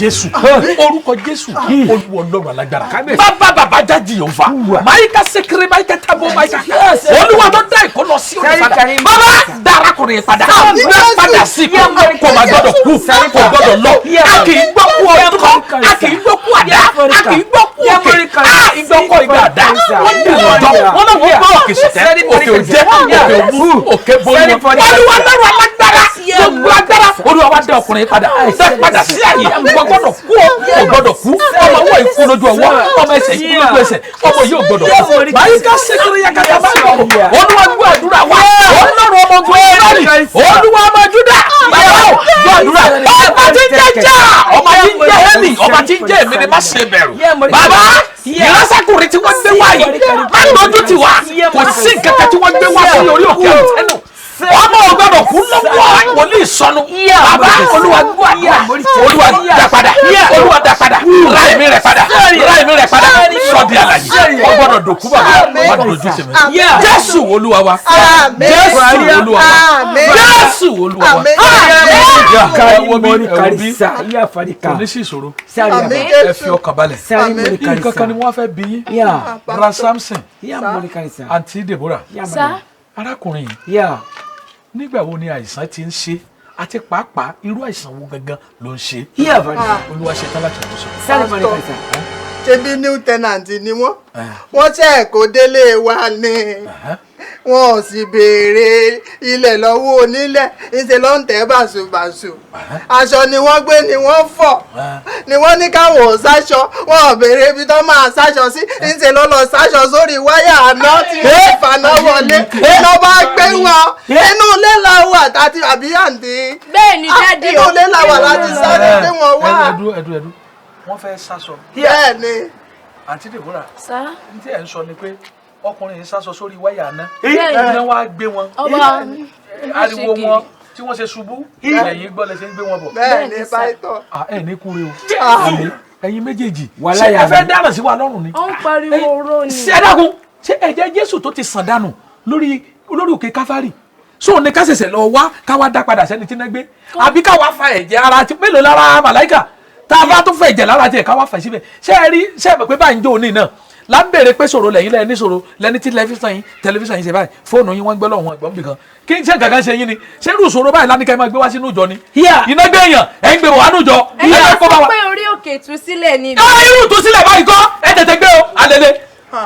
Jésù, orúkọ Jésù, Olúwa Ọlọ́run alágbára, bàbá bàbá jáde yóò fa máyíká sékéré, máyíká tábó, máyíká. Olúwa tó dá ìkó lọ sí òní padà, bàbá dá arákùnrin yẹn padà, dá padà sí kó kò má gbọ́dọ̀ kú, kò gbọ́dọ̀ lọ. A kì í gbọ́ kú ọdún kan, a kì í gbọ́ kú àdá, a kì í gbọ́ kú òkè, a ìgbọ́ kọ́ ìgbà àdá. Wọ́n dì wọ́n jọ, wọ́n náà wọ́n gbọ́ òkè sọ̀tẹ́, òkè òjẹ́, òkè òmú, òkè borí wọn. Olúwa lọ́rùn alágbára, gbogbo agbára, Olúwa wá dá ọkùnrin padà, dá padà sí àyè. Kò gbọ́dọ̀ kú o, kò gbọ́dọ̀ kú. Ọmọ ọwọ́ ikú lójú ọwọ́, ọmọ ẹsẹ̀ ikú lójú ẹsẹ̀, ọmọ yìí ò gbọ́dọ̀ kú. Báyìí sékéré yakata bá yọ. Olúwa gbọ́ àdúrà wa. Ọlọ́run ọmọ ogun Ísírẹ́lì, Olúwa ọmọ Júdà, bàbá ò gbọ́ àdúrà. Ọba tí ń jẹ́ jà, ọba tí ń jẹ́ Hẹ́lì, ọba tí ń jẹ́ èmi ni, má ṣe bẹ̀rù. Bàbá, ìránṣẹ́kùnrin tí wọ́n gbé wá yìí, má lójú tì wá. Kò sí nǹkan kan tí wọ́n gbé wá sí orí òkè àtẹnu. Ọmọ ò gbọ́dọ̀ kú lọ́wọ́ wòlíì sọnù. Bàbá, Olúwa gbọ́ àdúrà. Olúwa dá padà, Olúwa dá padà, ra ẹ̀mí rẹ̀ padà, ra ẹ̀mí rẹ̀ padà, sọ di àlàyé. Ó gbọ́dọ̀ dòkú. Bàbá, má dojú sí mi. Jésù Olúwa wa. Jésù Olúwa wa. Jésù Olúwa wa. Ẹ wo bí, ẹ wo bí, kò ní sí ìṣòro. Ẹ fi ọkàn balẹ̀. Nǹkan kan ni wọ́n fẹ́ bí yín, Bra Samson, Àǹtí Deborah. Sá. Arákùnrin yìí, nígbà wo ni àìsàn ti ń ṣe, àti pàápàá irú àìsàn wo gangan ló ń ṣe? Olúwa ṣe tán láti wọ́n sọ. Ṣebí new tenant ni wọ́n. Wọ́n ṣe kó délé wa ni, wọn ò sì béèrè ilẹ̀ lọ́wọ́ onílẹ̀. Ńṣe ló ń tẹ́ bàṣubàṣu. Aṣọ ni wọ́n gbé ni wọ́n fọ̀, ni wọ́n ní káwọn ò sáṣọ. Wọn ò béèrè ibi tó máa sáṣọ sí. Ńṣe ló lọ sáṣọ sórí wáyà àná tí wọ́n faná wọlé, ló bá gbé wọn. Inú ilé la wà tàbí àbí àǹtí? Bẹ́ẹ̀ ni, daddy. Inú ilé la wà láti sáré gbé wọn wá. Ẹdú, ẹdú, ẹdú, wọ́n fẹ́ sáṣọ? Bẹ́ẹ̀ ni. Àǹtí Deborah. Sá. Ní tí ẹ̀ ń sọ ni pé ọkùnrin yìí sáṣọ sórí wáyà àná, Bẹ́ẹ̀ ni. iná wá gbé wọn. Ọba. Ariwo wọn tí wọ́n ṣe ṣubú lẹ́yìn gbọ́ lẹ́sẹ̀ ń gbé wọn bọ̀. Bẹ́ẹ̀ ni, pásítọ̀. Ah, ẹ ní kúre o. Àmín. Ẹ̀yin méjèèjì, Wàhálà ṣé yà ẹ fẹ́ mí. dáná sí wa lọ́rùn ni? Ó ń pariwo oró ni. Ṣé ẹ dákun, ṣé ẹ̀jẹ̀ Jésù tó ti sàn dànù lórí òkè Káfárì so ní ká ṣẹ̀ṣẹ̀ lọ wá ká wá dá padà sẹ́ni tí náà gbé, àbí ká wá fa ẹ̀jẹ̀ ara tí mélòó lára màláìkà tá a bá tún fẹ́ ẹ̀jẹ̀ lára tiẹ̀ ká wá fà síbẹ̀? Ṣé ẹ rí, ṣé ẹ mọ̀ pé báyìí ń jó òní náà là ń béèrè pé sọ̀rọ̀ lẹ́yìn lẹ́yìn ní sọ̀rọ̀ lẹ́ni tí tẹlifíṣàn yín ṣe báyìí, fóònù yín wọ́n ń gbé lọ́wọ́ wọn ẹ̀gbọ́n bìkan kí n ṣe nǹkan kan ṣe yín ni? Ṣé irú ìṣòro báyìí lánìí ká ẹ máa gbé wá sínú ìjọ ni? Iná gbé èèyàn, ẹ̀ ń gbé wọ̀ wá nù ìjọ, ẹ Ẹ̀yin fẹ́ kó bá sọ wa. pé orí òkè ìtúsílẹ̀ ni. Ah, irú ìtúsílẹ̀ báyìí kọ́. Ẹ tètè gbé o, alẹ́lẹ́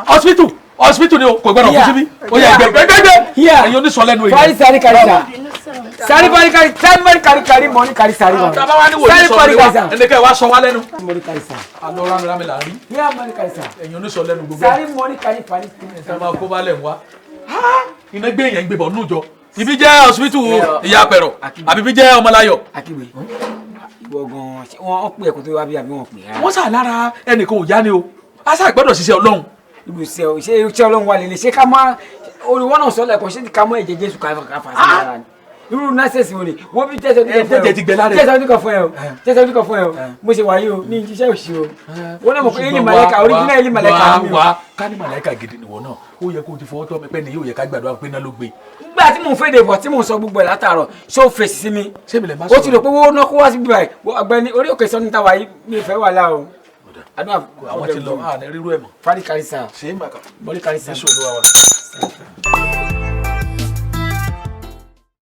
hospital, hospital ni o. Kò gbọdọ̀ kú síbí. Ó yẹ gbẹ gbẹ gbẹ. Ẹ̀yin onísọ̀lẹ́nu èyí. Fari sari kari sa. Sari fari kari sari fari kari kari mọni kari sari mọni. Tàbá wa ní wòlíì Sari sọ̀rọ̀ fari wa kari sa. ẹnìkẹ́ wa sọ wá lẹ́nu. Mọni kari sa. Alọ́ rámirámi là ń rí. Ya mọni kari sa. Ẹ̀yin onísọ̀lẹ́nu gbogbo. Sari mọni kari fari. Ẹ̀ máa kó bá lẹ̀ ń wá. Iná gbé èèyàn gbé bọ̀ nù jọ. Ibi jẹ́ hospital ìyá àpẹ̀rọ̀ àbí ibi jẹ́ ọmọláyọ̀? Akíwe. Ìwọ gan-an, ṣé wọ́n pè é kó tó wá bí àbí wọ́n pè é? Wọ́n sà lára ẹnìkan ò yá ni o. A sà gbọ́dọ̀ ṣiṣẹ́ Ọlọ́run. Ibùsẹ̀ o, ṣé iṣẹ́ Ọlọ́run wà lélẹ̀? Ṣé ká má olùwọ́n náà sọ́lẹ̀ kan, ṣé ká mọ́ ẹ̀jẹ̀ Jésù ká fà sí lára ni? Irú násẹ̀sì wo ni? Wọ́n bí tẹ̀sán ní kan fún ẹ o. Jẹ́jẹ́ ti gbẹ lára ẹ̀. Tẹ̀sán ní kan fún ẹ o. Tẹ̀sán ní kan fún ẹ o. Mo ṣe wáyé o ní iṣẹ́ òṣì o. Wọ́n náà mọ̀ pé Eli Màlẹ́kà, original Eli Màlẹ́kà mi o. Wá ká ní màlẹ́kà gidi nìwọ náà, ó yẹ kó o ti fọwọ́ tọ́ mi pé ní yóò yẹ ká gbàdúrà pé náà ló gbé. Nígbà tí mò ń fèdè bọ̀, tí mò ń sọ gbogbo ẹ̀ látàárọ̀, ṣé o fèsì sí mi? Ṣé mi lè má Ó ti rò pé owó náà kó wá sí bíbá yìí. Ọ̀gbẹ́ni, orí òkè sọ́ni táwa yìí, mi ò fẹ́ wà láà o. Àdúrà. Àwọn ti lọ, àní rírú ẹ̀ mọ́. Fari karisa. Ṣé é màkà? Mọ́lí karisa. Jésù Olúwa wa.